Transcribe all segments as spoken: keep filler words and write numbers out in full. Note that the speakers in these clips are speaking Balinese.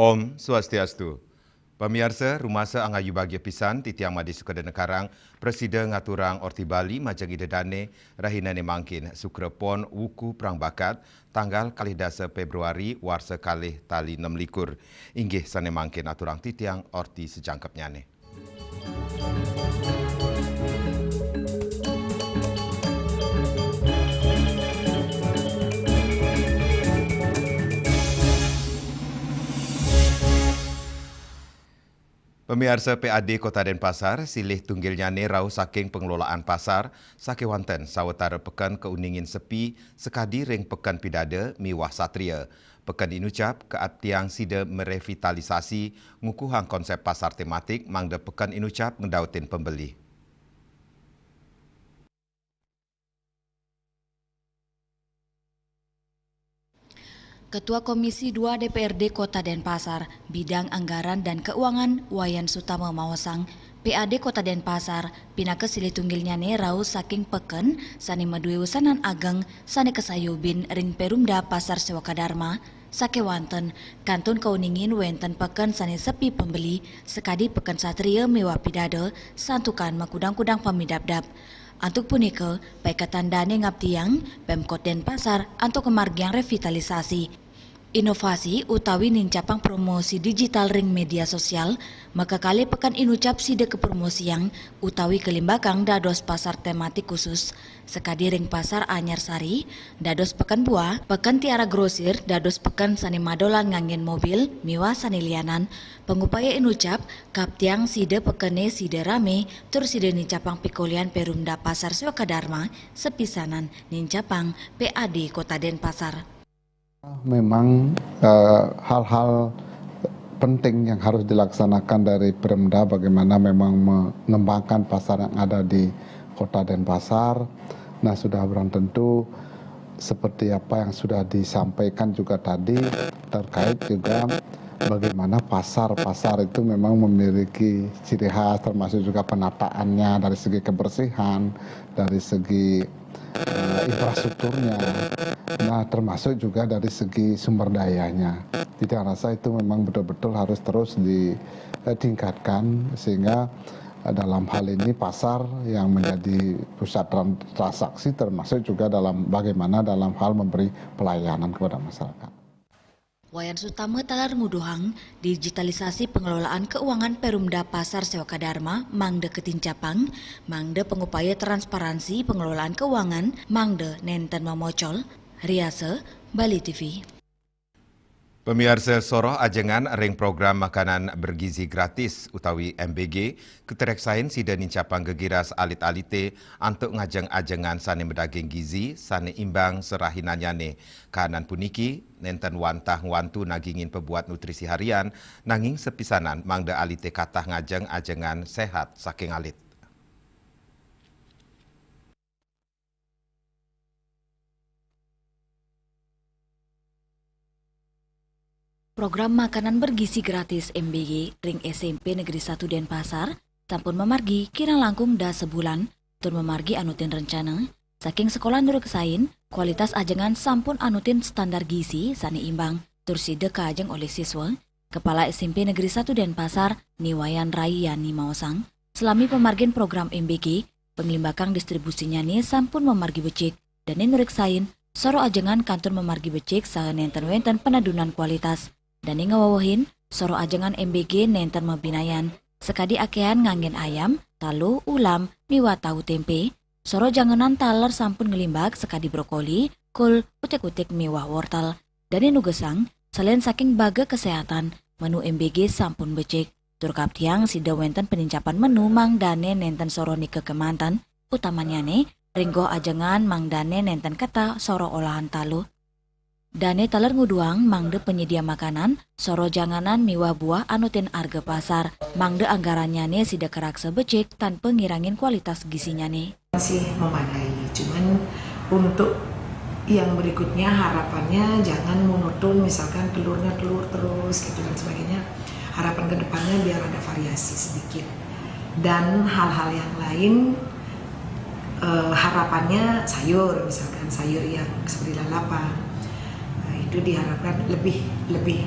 Om Swastiastu. Pamiarsa, rumasa angayu bagia pisan titiang Made Sukadana Karang, prasida ngaturang Orti Bali majeng Ida Dane, rahinane mangkin, Sukra Pon, wuku prang bakat, tanggal kalih dasa Februari, warsa kalih tali nem likur. Inggih sane mangkin aturang titiang Orti sajangkepnyane. Pamiarsa, P A D Kota Denpasar, silih tunggilnyane rauh saking pengelolaan pasar, sakewanten sawetara peken kauningin sepi, sakadi ring Peken Pidada miwah Satria. Peken Inucap kaaptiang sida merevitalisasi, ngukuhang konsep pasar tematik mangda Peken Inucap ngdautin pembeli. Ketua Komisi dua D P R D Kota Denpasar, bidang anggaran dan keuangan, Wayan Sutama maosang, P A D Kota Denpasar pinaka silih tunggilnyane rauh saking peken sane madue usanan ageng sane kasayubin ring Perumda Pasar Sewaka Dharma, sakewanten kantun kauningin wenten peken sane sepi pembeli, sakadi Peken Satria miwah Pidada, santukan makudang-kudang pamidabdab. Antuk punika, paiketan dane ngaptiang Pemkot Denpasar antuk kamargiang revitalisasi, inovasi utawi nincapang promosi digital ring media sosial, makakalih Peken Inucap sida kapromosiang utawi kalimbakang dados pasar tematik khusus, sakadi ring Pasar Anyar Sari, dados Peken Buah, Peken Tiara Grosir, dados peken sane madolan nganggen mobil, miwah sane lianan, pangupaya Inucap, kaptiang sida pekene sida rame, tur sida nincapang pikolihan Perumda Pasar Sewaka Dharma, sapisanan nincapang P A D Kota Denpasar. Memang, eh, hal-hal penting yang harus dilaksanakan dari Perumda, bagaimana memang mengembangkan pasar yang ada di Kota Denpasar. Nah, sudah barang tentu seperti apa yang sudah disampaikan juga tadi, terkait juga bagaimana pasar-pasar itu memang memiliki ciri khas, termasuk juga penataannya dari segi kebersihan, dari segi, eh, infrastrukturnya, nah, termasuk juga dari segi sumber dayanya. Jadi, saya rasa itu memang betul-betul harus terus ditingkatkan, sehingga, eh, dalam hal ini pasar yang menjadi pusat tran-, transaksi, termasuk juga dalam bagaimana dalam hal memberi pelayanan kepada masyarakat. Wayan Sutama taler nguduhang, digitalisasi pengelolaan keuangan Perumda Pasar Sewaka Dharma mangda katincapang, mangda pangupaya transparansi pengelolaan keuangan mangda nenten mamocol. Riasa, Bali T V. Pamiarsa, soroh ajengan ring program makanan bergizi gratis utawi M B G, katreksain sida nincapang gegiras alit-alite antuk ngajeng ajengan sane madaging gizi, sane imbang sarahinanyane. Kahanan puniki nenten wantah ngwantu nagingin pabuat nutrisi harian, nanging sapisanan mangda alite katah ngajeng ajengan sehat saking alit. Program makanan bergizi gratis M B G ring S M P Negeri Satu Denpasar sampun mamargi kirang langkung dasa bulan, tur mamargi anutin rencana saking sekolah nureksain kualitas ajengan sampun anutin standar gizi sane imbang tur sida kaajeng olih siswa. Kepala S M P Negeri Satu Denpasar, Ni Wayan Rayani maosang, salami pamargin program M B G, panglimbakang distribusinyane sampun mamargi becik, dane nureksain, soroh ajengan kantun mamargi becik saha nenten wenten panedunan kualitas. Dane ngawewehin, soroh ajengan M B G nenten mabinayan, sakadi akehan nganggen ayam, taluh, ulam, miwah tahu tempe. Soroh janganan taler sampun nglimbak sakadi brokoli, kol, utik-utik miwah wortel. Dane nugesang, selain saking baga kesehatan, menu M B G sampun becik. Tur kaptiang sida wenten panincapan menu mangdane nenten soroh nika kemanten, utamanyane ring goh ajengan mangdane nenten ketah soroh olahan taluh. Dane taler nguduhang mangda panyedia makanan, soroh janganan miwah buah anutin arga pasar, mangda anggarannyane sida karaksa becik tanpa ngirangin kualitas gizinyane. Masih memadai, cuman untuk yang berikutnya harapannya jangan monoton, misalkan telurnya telur terus gitu dan sebagainya. Harapan ke depannya biar ada variasi sedikit. Dan hal-hal yang lain, eh, harapannya sayur, misalkan sayur yang seperti lalapan. Nah, itu diharapkan lebih, lebih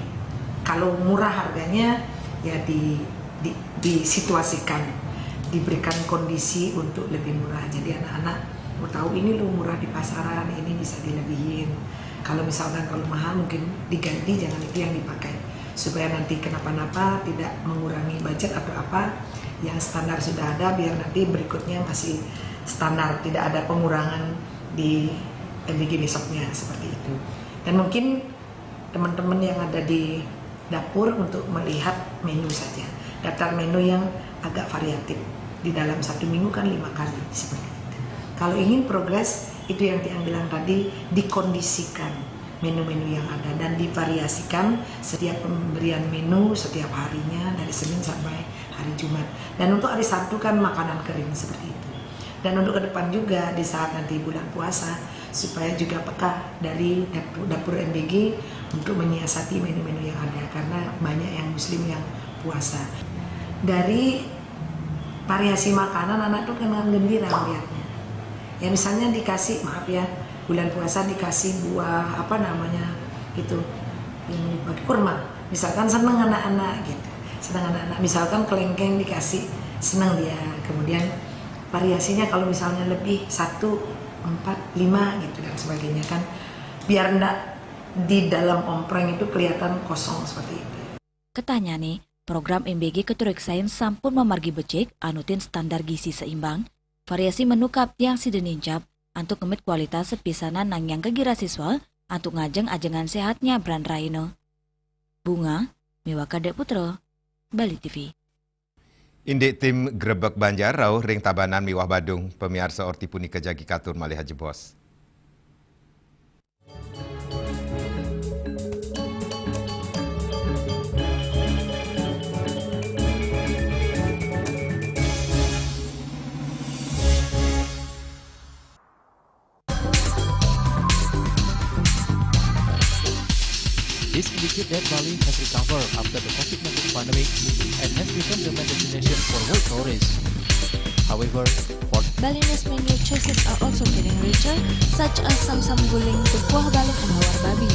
Kalau murah harganya, ya di, di, disituasikan, diberikan kondisi untuk lebih murah. Jadi anak-anak mau tahu ini loh murah di pasaran, ini bisa dilebihin. Kalau misalkan kalau mahal mungkin diganti, jangan itu yang dipakai. Supaya nanti kenapa-napa tidak mengurangi budget atau apa, yang standar sudah ada biar nanti berikutnya masih standar, tidak ada pengurangan di M B G besoknya seperti itu. Dan mungkin teman-teman yang ada di dapur untuk melihat menu saja, daftar menu yang agak variatif. Di dalam satu minggu kan lima kali seperti itu. Kalau ingin progres, itu yang Tiang bilang tadi, dikondisikan menu-menu yang ada dan divariasikan setiap pemberian menu setiap harinya dari Senin sampai hari Jumat. Dan untuk hari Sabtu kan makanan kering seperti itu. Dan untuk ke depan juga, di saat nanti bulan puasa, supaya juga peka dari dapur, dapur M B G untuk menyiasati menu-menu yang ada, karena banyak yang muslim yang puasa. Dari variasi makanan, anak tuh kena gembira melihatnya. Ya misalnya dikasih, maaf ya, bulan puasa dikasih buah apa namanya itu, yang lupa, kurma. Misalkan seneng anak-anak gitu, seneng anak-anak. Misalkan kelengkeng dikasih, seneng dia. Kemudian variasinya kalau misalnya lebih, satu, empat, lima gitu dan sebagainya kan, biar ndak di dalam ompreng itu kelihatan kosong seperti itu. Katanya nih, program M B G keturiksain sampun mamargi becik, anutin standar gizi seimbang, variasi menu kap tiang sida nincap, antuk ngemit kualitas sepisanan nangiang kegira siswa, antuk ngajeng ajengan sehatnya bran raino. Bunga, Miwaka Dek Putra, Bali T V. Indik tim Grebek Banjar rauh ring Tabanan miwah Badung, pamiarsa orti punika jagi katur malih ajebos. This indicates that Bali has recovered after the COVID nineteen pandemic and has become the main destination for world tourists. However, for Balinese menu choices are also getting richer, such as samsam guling, kuah baling, and lawar babi.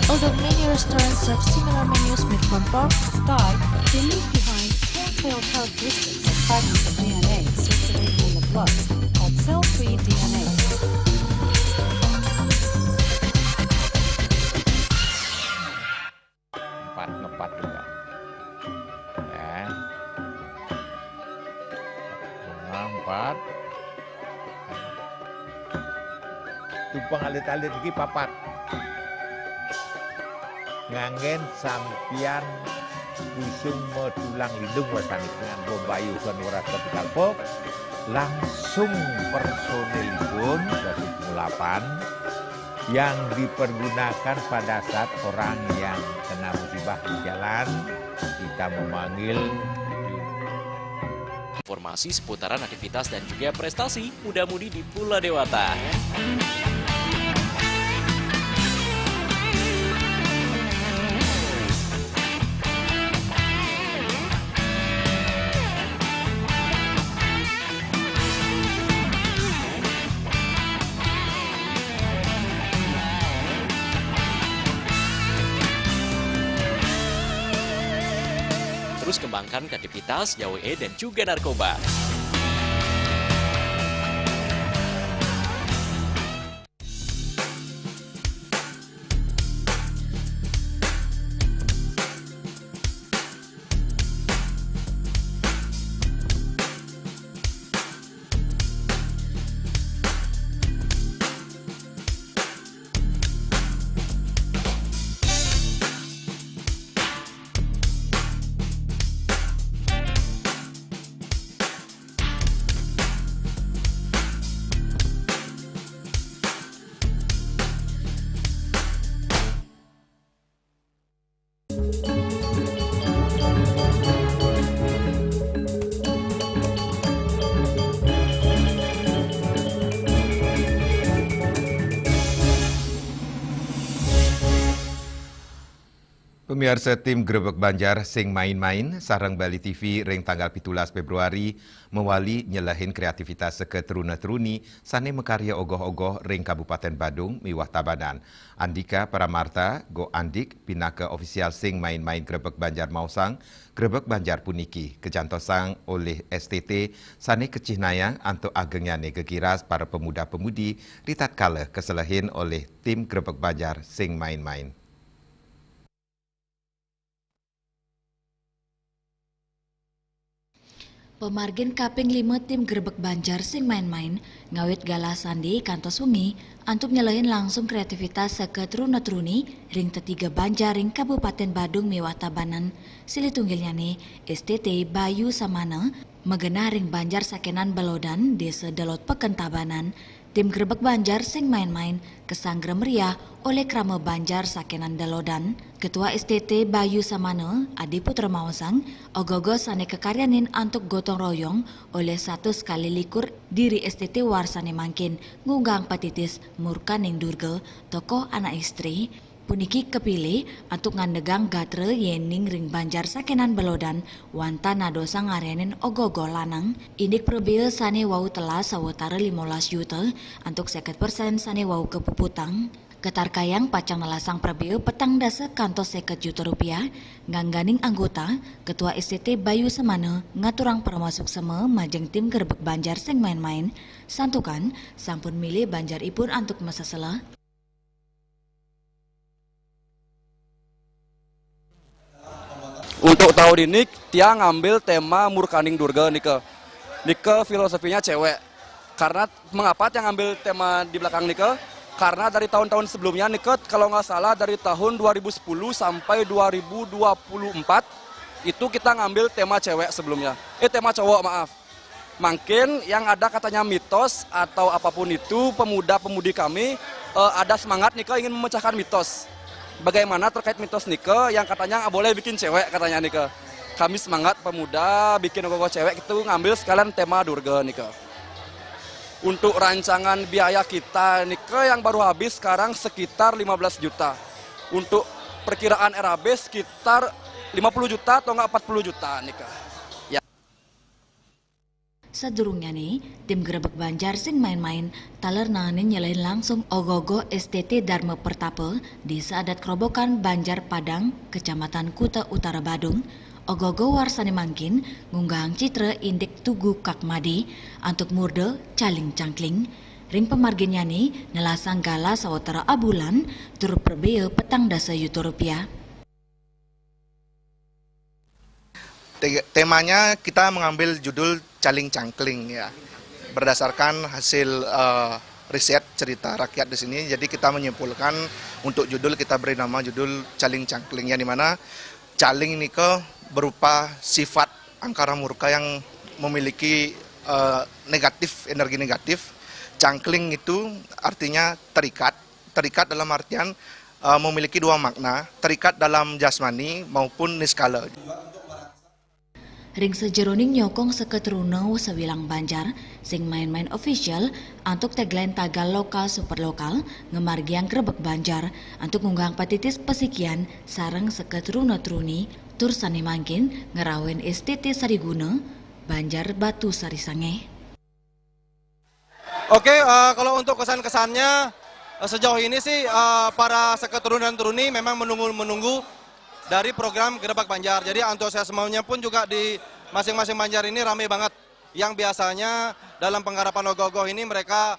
Although many restaurants serve similar menus made from pork, Sky, they leave behind telltale characteristics of fragments of D N A circulating in the blood called cell-free D N A. Empat ngepat juga. Ya. Bunga empat. Tumpang alit-alit iki papat. Nganggen sampian busung metulang lindung wasanipun nganggo bayuhan weras kepikalpa langsung personilipun dadi pengulapan yang dipergunakan pada saat orang yang kena musibah di jalan kita memanggil informasi seputaran aktivitas dan juga prestasi muda-mudi di Pulau Dewata. Terus kembangkan kreativitas, gawe dan juga narkoba. Pemiarsa, tim Grebeg Banjar sing main-main sareng Bali T V ring tanggal pitulas Februari mawali nyelehin kreativitas seka truna-truni sane makarya ogoh-ogoh ring Kabupaten Badung miwah Tabanan. Andika Paramarta, Go Andik, pinaka ofisial sing main-main Grebeg Banjar maosang, Grebeg Banjar puniki kajantosang olih S T T sane kacihnayang antuk agengnyane gegiras para pemuda-pemudi ritatkala kaselehin olih tim Grebeg Banjar sing main-main. Pamargin kaping lima tim Grebeg Banjar sing main-main ngawit galah sandi kantos wengi antuk nyelehin langsung kreativitas seka truna-truni ring tetiga banjar ring Kabupaten Badung miwah Tabanan. Silih tunggilnyane S T T Bayu Samana magenah ring Banjar Sakenan Belodan, Desa Delod Peken, Tabanan. Tim Grebeg Banjar sing main-main kasanggra meriah olih krama banjar sakenan Delodan. Ketua S T T Bayu Samana, Adi Putra maosang, ogoh-ogoh sane kakaryanin antuk gotong royong olih satus kali likur diri S T T warsane mangkin ngunggang patitis murkaning Durga, tokoh anak istri. Puniki kapilih antuk ngandegang gatra yening ring banjar sakenan Belodan wantah nadosang ngaryanin ogoh-ogoh lanang, indik prabea sane wau telas sawatara limolas juta antuk seket persen sane wau kapuputang. Katarkayang pacang nelasang prabea petang dasa kantos seket juta rupiah, ngangganing anggota, Ketua S T T Bayu Samana ngaturang parama suksema majeng tim Grebeg Banjar sing main-main, santukan sampun milih banjar ipun antuk masesela. Untuk tahun ini, tiang ngambil tema Murkaning Durga nika. Nika filosofinya cewek. Karena mengapa tiang ngambil tema di belakang nika? Karena dari tahun-tahun sebelumnya nika, kalau nggak salah dari tahun dua ribu sepuluh sampai dua ribu dua puluh empat, itu kita ngambil tema cewek sebelumnya. Eh, tema cowok, maaf. Mungkin yang ada katanya mitos atau apapun itu, pemuda-pemudi kami, eh, ada semangat nika ingin memecahkan mitos. Bagaimana terkait mitos nika yang katanya nggak boleh bikin cewek katanya nika. Kami semangat pemuda bikin ogoh-ogoh cewek itu ngambil sekalian tema Durga nika. Untuk rancangan biaya kita nika yang baru habis sekarang sekitar lima belas juta. Untuk perkiraan R A B sekitar lima puluh juta atau enggak empat puluh juta nika. Ya. Sadurungnyane, tim Grebeg Banjar sing main-main taler nanganin nyelehin langsung ogoh-ogoh S T T Dharma Pertapa, Desa Adat Kerobokan, Banjar Padang, Kecamatan Kuta Utara, Badung. Ogoh-ogoh warsane mangkin ngunggahang citra indik Tugu Kak Made antuk murda Caling Cangkling. Ring pamarginnyane nelasang galah sawatara abulan tur prabea petang dasa yuta rupiah. Te-, temanya kita mengambil judul Caling Cangkling, ya. Berdasarkan hasil, eh, riset cerita rakyat di sini, jadi kita menyimpulkan untuk judul kita beri nama judul Caling Cangkling, yang dimana caling nika berupa sifat angkara murka yang memiliki, eh, negatif, energi negatif. Cangkling itu artinya terikat, terikat dalam artian, eh, memiliki dua makna, terikat dalam jasmani maupun niskala. Ring sajeroning nyokong seka truna sawilang banjar, sing main-main official antuk tagline tagal lokal super lokal ngamargiang Grebeg Banjar antuk ngunggahang patitis pasikian sareng seka truna-truni tur sane mangkin ngrauhin S T T Sariguna, Banjar Batu Sari Sangeh. Oke, eh, kalau untuk kesan-kesannya, eh, sejauh ini sih, eh, para seketurun dan turuni memang menunggu-menunggu dari program Grebeg Banjar. Jadi antusiasmenya pun juga di masing-masing banjar ini ramai banget. Yang biasanya dalam penggarapan ogoh-ogoh ini mereka,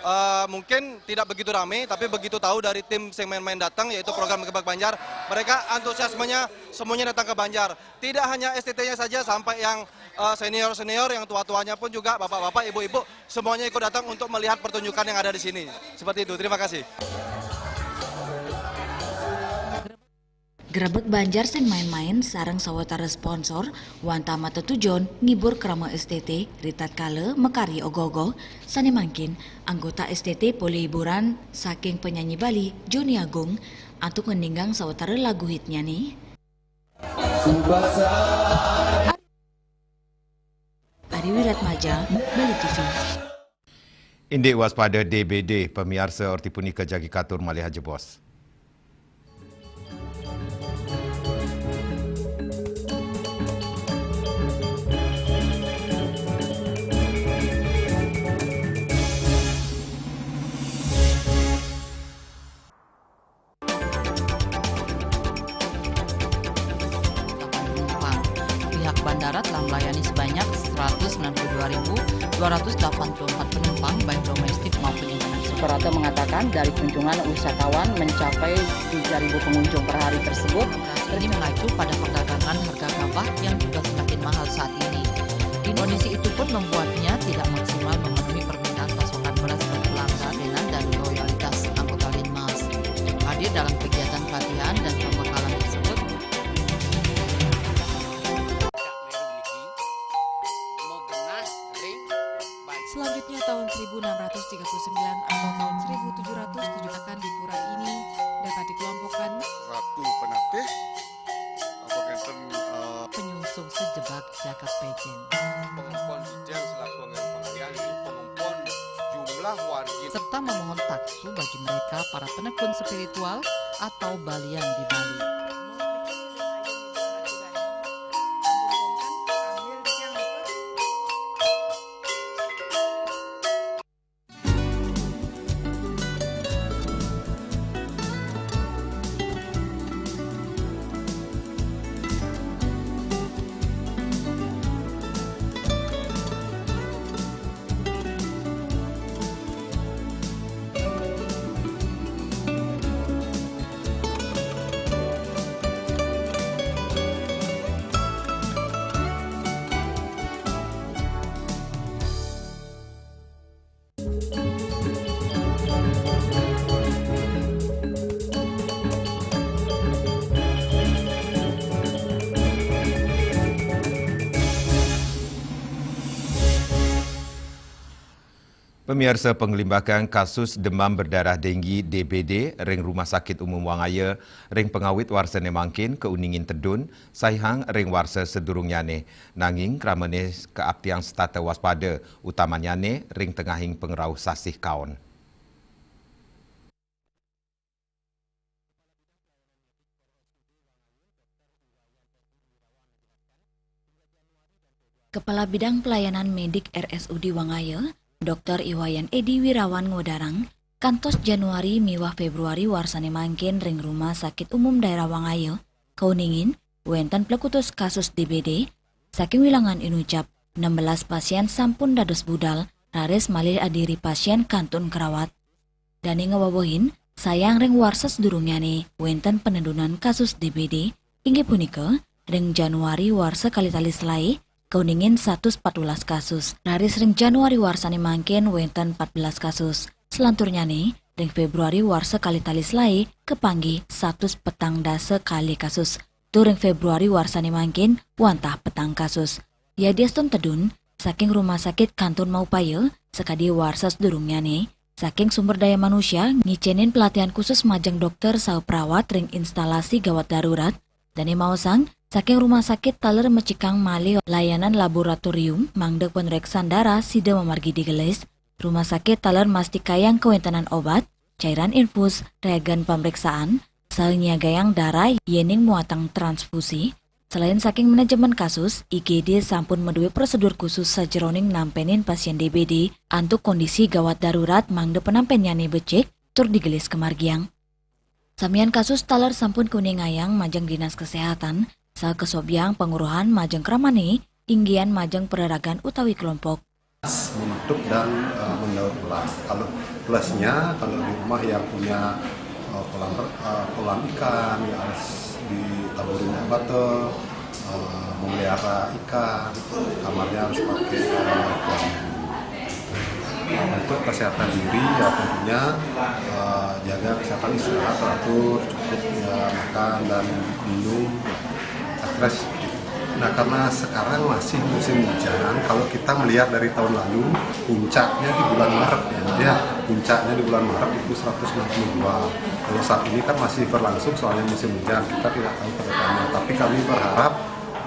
eh, mungkin tidak begitu ramai, tapi begitu tahu dari tim sing main-main datang, yaitu program Grebeg Banjar, mereka antusiasmenya semuanya datang ke Banjar. Tidak hanya S T T-nya saja, sampai yang, eh, senior-senior, yang tua-tuanya pun juga, bapak-bapak, ibu-ibu, semuanya ikut datang untuk melihat pertunjukan yang ada di sini. Seperti itu. Terima kasih. Grebeg Banjar sing main-main sareng sawatara sponsor wantah matetujon ngibur krama S T T ritatkala makarya ogoh-ogoh. Sane mangkin, anggota S T T polih hiburan saking penyanyi Bali, Joni Agung, antuk ngeninggang sawatara lagu hitnyane. Ari Wiratmaja, Bali T V. Indik waspada D B D, pamiarsa, orti punika jagi katur malih ajebos. Layani sebanyak seratus sembilan puluh dua ribu dua ratus delapan puluh empat penumpang, baik domestik maupun internasional. Suprapto mengatakan, dari kunjungan wisatawan mencapai tiga ribu pengunjung per hari tersebut. Ini mengacu pada perdagangan harga gabah yang juga semakin mahal saat ini. Kondisi itu pun membuatnya tidak maksimal memenuhi permintaan pasokan beras ke pelanggan dan loyalitas anggota Linmas. Hadir dalam kegiatan pelatihan dan pembekalan tersebut, Selanjutnya, tahun seribu enam ratus tiga puluh sembilan atau tahun seribu tujuh ratus tujuh akan di pura ini dapat dikelompokkan Ratu Penatih, apa ngenten, eh, penyungsung sejebak jagat Pejen. Pengempon Dijang selaku anggaran pengalian, jadi pengempon jumlah wargi. Serta memohon taksu bagi mereka para penekun spiritual atau balian di Bali. Pamiarsa, panglimbakan kasus demam berdarah denggi, D B D, ring Rumah Sakit Umum Wangaya ring pangawit warsané mangkin kauningin tedun, saihang ring warsa sadurungnyane. Nanging kramané kaaptiang setata waspada, utamanyané ring tengahing pangrauh sasih kaon. Kepala Bidang Pelayanan Medik R S U D Wangaya, Doktor Iwayan Edi Wirawan, ngwedarang, kantos Januari miwah Februari warsané mangkin ring Rumah Sakit Umum Daerah Wangaya, kauningin wénten plekutus kasus D B D, saking wilangan inucap, nem belas pasien sampun dados budal, raris malih adiri pasien kantun karawat. Dané ngawewehin, saihang ring warsa sadurungnyane wénten penedunan kasus D B D, inggih punika, ring Januari warsa kalih tali selaé, kauningin satus patbelas kasus. Raris ring Januari warsané mangkin wénten patbelas kasus. Selanturnyane, ring Februari warsa kalih tali selaé, kapanggih satus petang dasa kalih kasus. Tur ring Februari warsané mangkin wantah petang kasus. Yadiastun tedun, saking rumah sakit kantun maupaya, sakadi warsa sadurungnyane, saking sumber daya manusia, ngicénin pelatihan khusus majeng dokter saha perawat ring instalasi gawat darurat, dané maosang, saking rumah sakit taler mecikang malih layanan laboratorium mangda panreksan darah sida mamargi digelis, rumah sakit taler mastikayang kawéntenan obat, cairan infus, reagen pamriksaan, saha nyiagayang darah yéning muatang transfusi. Selain saking manajemen kasus, I G D sampun madué prosedur khusus sajeroning nampénin pasien D B D antuk kondisi gawat darurat mangda penampennyane becik tur digelis kamargiang. Samian kasus taler sampun kauningayang majeng Dinas Kesehatan, saha kasobiang panguruhan majeng kramane, inggian majeng peraragan utawi kelompok. Menutup dan, eh, mendaur ulang. Kalau plusnya, kalau di rumah yang punya, eh, kolam, eh, kolam ikan, ya harus ditaburin air botol, eh, memelihara ikan, kamarnya harus pakai, eh, kolam. Untuk kesehatan diri, ya tentunya, eh, jaga kesehatan, istirahat teratur, cukup, ya, makan dan minum, stres. Nah, karena sekarang masih musim hujan, kalau kita melihat dari tahun lalu, puncaknya di bulan Maret, ya. Ya, puncaknya di bulan Maret itu seratus enam puluh dua. Kalau saat ini kan masih berlangsung, soalnya musim hujan, kita tidak tahu ke depannya. Tapi kami berharap,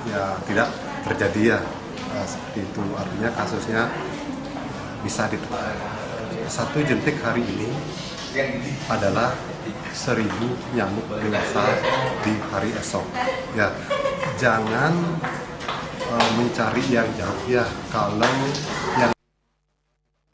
ya, tidak terjadi, ya, eh, seperti itu. Artinya kasusnya bisa ditekan. Satu jentik hari ini adalah seribu nyamuk dewasa di hari esok. Ya, jangan, eh, mencari yang jauh, ya. Kalau yang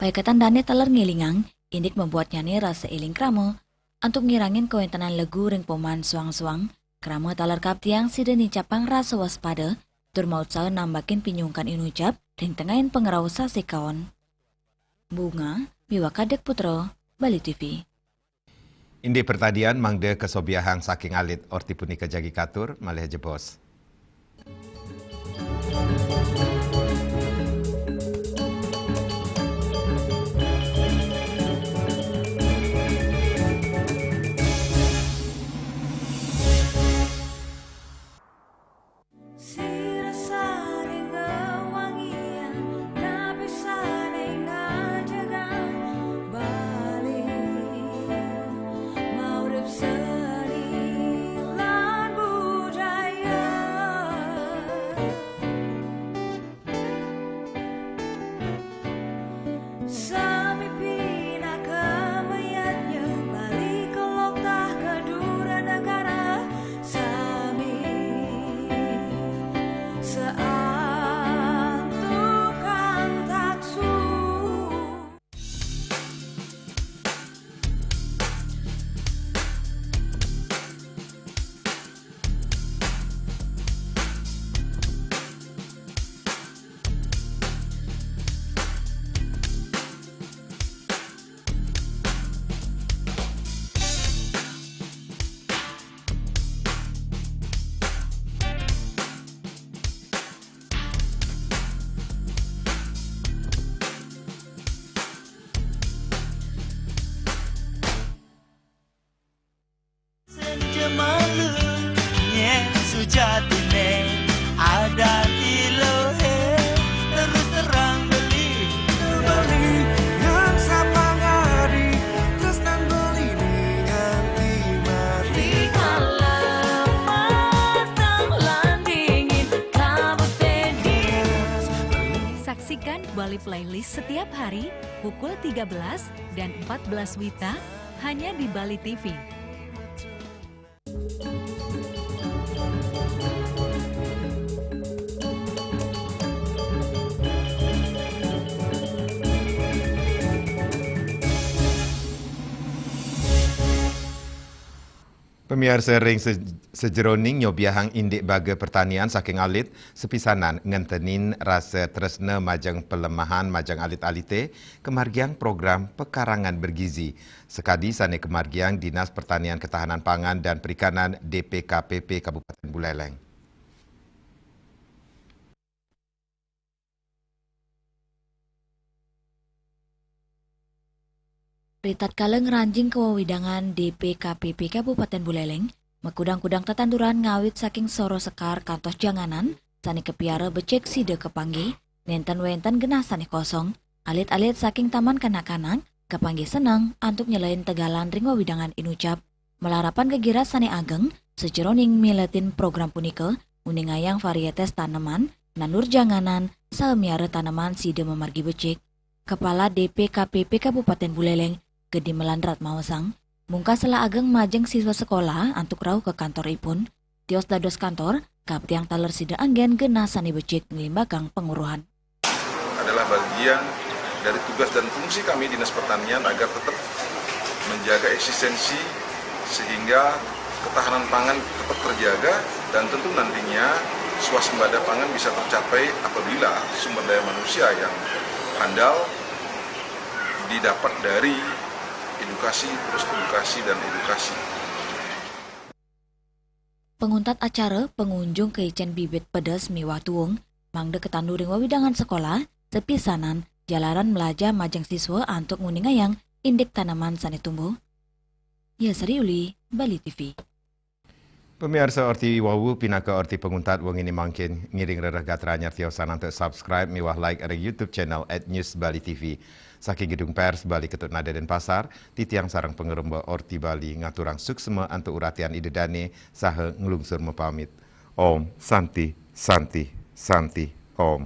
Paiketan dane taler ngelingang, indik mabuatnyane rasa eling krama, antuk ngirangin kawentenan legu ring poman suang-suang, krama taler kaptiang sida nincapang rasa waspada, Tur mautsaha nambakin pinyungkan inucap ring tengahin pangrauh sasekaon. Bunga miwah Kadek Putra, Bali T V. Indik pertadian mangda kasobiahang saking alit, orti punika jagi katur, malih jebos. Sira sané ngawangiang, napi sané ngajegang Bali, maurip seni lan budaya. Sami pinaka mayadnya, Bali kelok tah ka dura negara. Sami saantukan taksu. Senja malu, nyén sujatiné ada di lohe, terus terang beli, beli ngan sapangadi, terus nang beli nganti mati. Rikala matang lan dingin, kabut beding. Saksikan Bali Playlist setiap hari pukul tiga belas dan empat belas wita hanya di Bali T V. Pamiarsa, ring se-, sajeroning nyobiahang indik baga pertanian saking alit, sapisanan ngentenin rasa tresna majeng palemahan majeng alit-alité, kamargiang program pekarangan bergizi, sakadi sané kamargiang Dinas Pertanian Ketahanan Pangan dan Perikanan, D P K P P, Kabupaten Buleleng. Ritatkala ngranjing ka wewidangan D P K P P Kabupaten Buleleng, makudang-kudang tetanduran ngawit saking soroh sekar kantos janganan sané kapiara becik sida kapanggih, nénten wénten genah sané kosong. Alit-alit saking Taman Kanak-kanak kapanggih seneng antuk nyelehin tegalan ring wewidangan inucap. Malarapan gegiras sané ageng sajeroning miletin program punika, nguningayang varietas taneman, nandur janganan, saha miara taneman sida mamargi becik. Kepala D P K P P Kabupaten Buleleng, Gede Melandrat maosang, mungkah selah ageng majeng siswa sekolah antuk rauh ka kantoripun. Tios dados kantor, kaptiang taler sida anggén genah sané becik nglimbakang panguruhan. Adalah bagian dari tugas dan fungsi kami Dinas Pertanian agar tetap menjaga eksistensi sehingga ketahanan pangan tetap terjaga dan tentu nantinya swasembada pangan bisa tercapai apabila sumber daya manusia yang handal didapat dari edukasi, terus edukasi, dan edukasi. Panguntat acara, pangunjung kaicén bibit pedes miwah tuung, mangda katandur ring wewidangan sekolah, sapisanan jalaran malajah majeng siswa antuk nguningayang indik taneman sané tumbuh. Yasari Uli, Bali T V. Pamiarsa, orti wau pinaka orti panguntat wenginé mangkin. Ngiring rereh gatra anyar tiosan antuk subscribe miwah like ring YouTube channel at News Bali T V. Saking Gedung Pers Bali Ketut Nada Denpasar, titiang sareng pangremba Orti Bali ngaturang suksma antuk uratian Ida Dané saha nglungsur mapamit. Om Santi, Santi, Santi, Om.